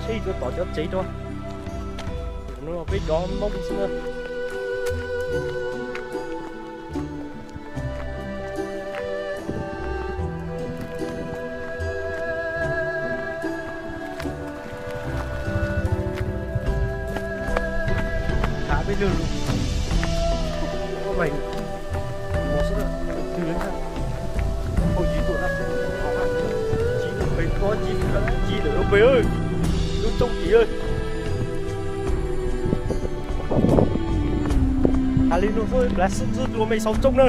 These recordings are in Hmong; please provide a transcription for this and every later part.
Ej, tuaj tom cov tsev rau. No peb cov Hmoob xwb na. Tham peb lug lus. Ua mas, mus xwb, twg lawm na. Hauv yim tuaj na. Ci pem ko, ci pem, ci lawm lub pem, lub roob tim. Has li no xwb, plav xwb xwb dua mej sau roob na.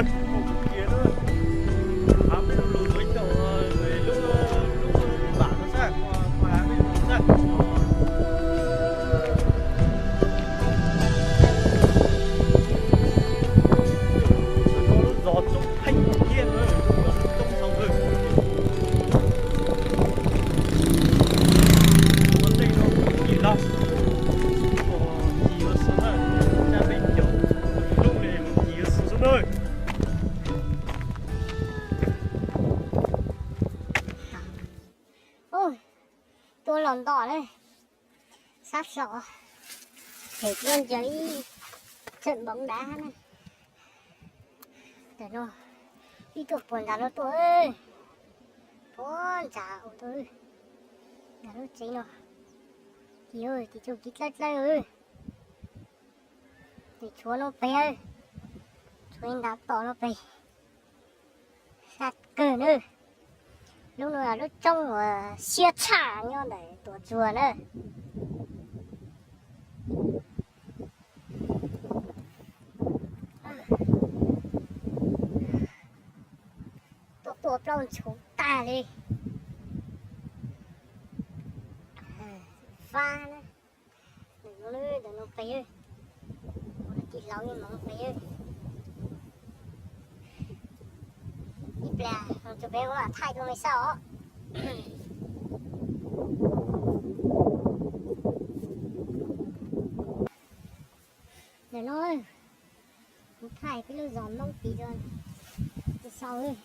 Has peb lug lus ib tau lub, lub npam no xwb, has peb lug lus xwb. Lub zos Txooj Pheej thiab, lub Txooj Xaus Hwj. Ua ntej no kuv yim laug, kuv yim yuav xwb na, caj peb caug, lub li kuv yim yuav xwb xwb na. Ua, tuaj los nto na, sab so, phem tuaj ncaws ib txhij npoo dav na. Ntawm no, ib tuaj puag nram no tuaj, puag nram ub tuaj, nram lub tsev no, tim, tim tsuj kiv dlawb dlawb, nws tshuav no pem, tshuav nram tom no pem. Sab kawg na. Lub no lub roob uas siab tshaj nyob ntawm Tuam Tsuag na. Tuaj tuaj plaub ntshuv tag li. Fab na. Ntawm no, ntawm no pem, ua tij laug yeej mus pem. Ib pliag mus txog pem kuv mam thaij rau nej saib os. Ntawm no, kuv thaij peb lub zos Hmoob tid rau nej saib.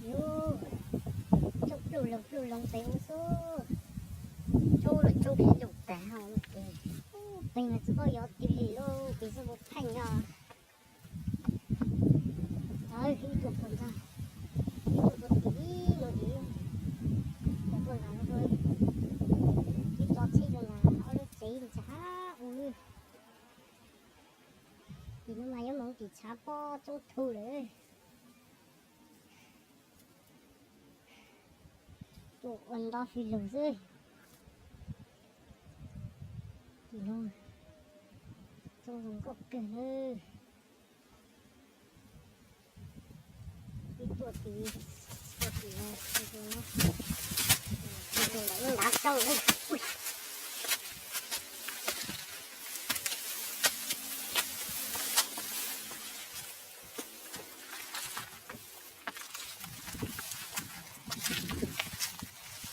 Yus, tsoob pluj loos pluj loos pem ub xwb. Tsoob lawm tsoob phem lus tag hauv no ces, pem mas tsis paub yuav twg li lauj, pem xwb puas pheej yog. Ib tug puag ntag, ib tug puag tim no ces, ib tug puag nram no, ib tug tsheb rau nram ob lub tsev ntsa ub. Tim no mas yuav mus tim tshav pob tsoob thu lawm. Tuaj ua nto fij lug xwb. Tim no tsoob zoo nkauj kawg nawb. Ib tuaj tid, tuaj tid no, ntawm lub ntav roob.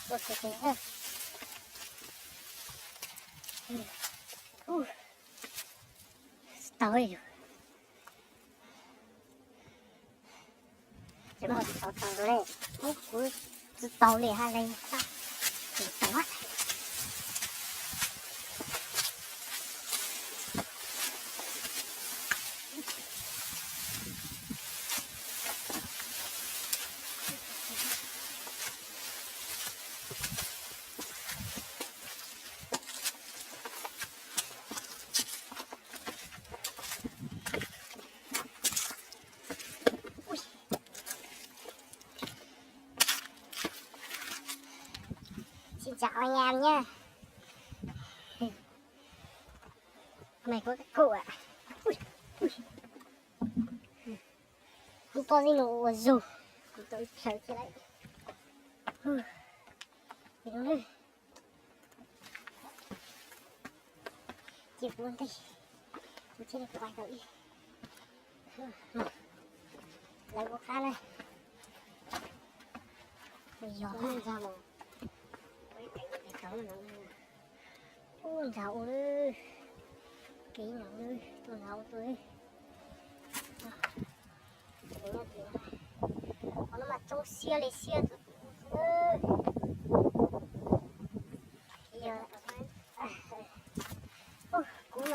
Tuaj tid, tsis tau li. Tsis muaj tsis tau tau li, muab kuv tsis tau li hab li. Tsis tau. Xin chào anh em nhé. Mày có các cụ ạ. Ui, ui. Lub pob zeb no ua zug, kuv tau ib plhaw thiab lauj. Ua, ua, ua. Ces kuv ua ntej, kuv thiaj li quaj tau ib. Lawv ua qab na. Yog ntag, ua ntag ua lawm. Kev no tuaj ntag ua tuaj. Qhov no mas tsoob siab li siab tus tus xwb.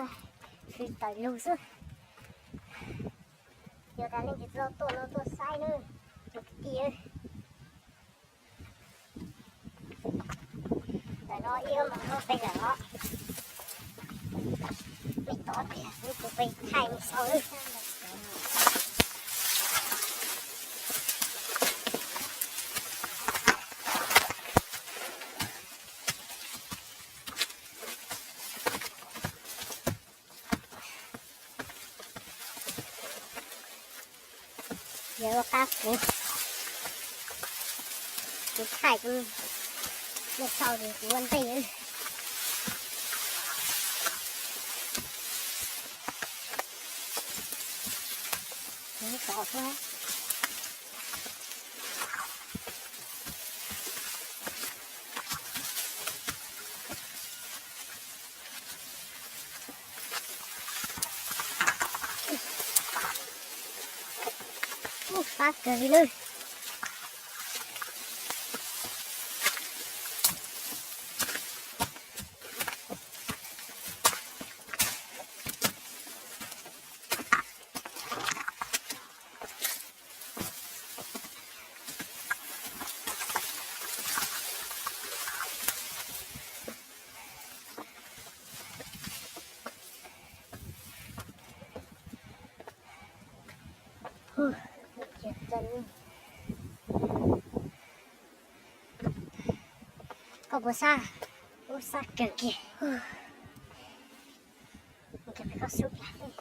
Fwv tawm lug xwb. Yog tas leej twg tsis tau tuaj no tuaj saib nawb, tus kwv tij. Ntawm no ib ob moos no peb lawm os. Mej tod tias wb tus peb thaij mej saib. Yog ua qab kuv, kuv thaij, nej tso ces kuv ua ntej. Kuv tov xwb. Ub, fab kawg li lawm. Koj puas sab? Ub, sab kawg kiag. Koj sub plab.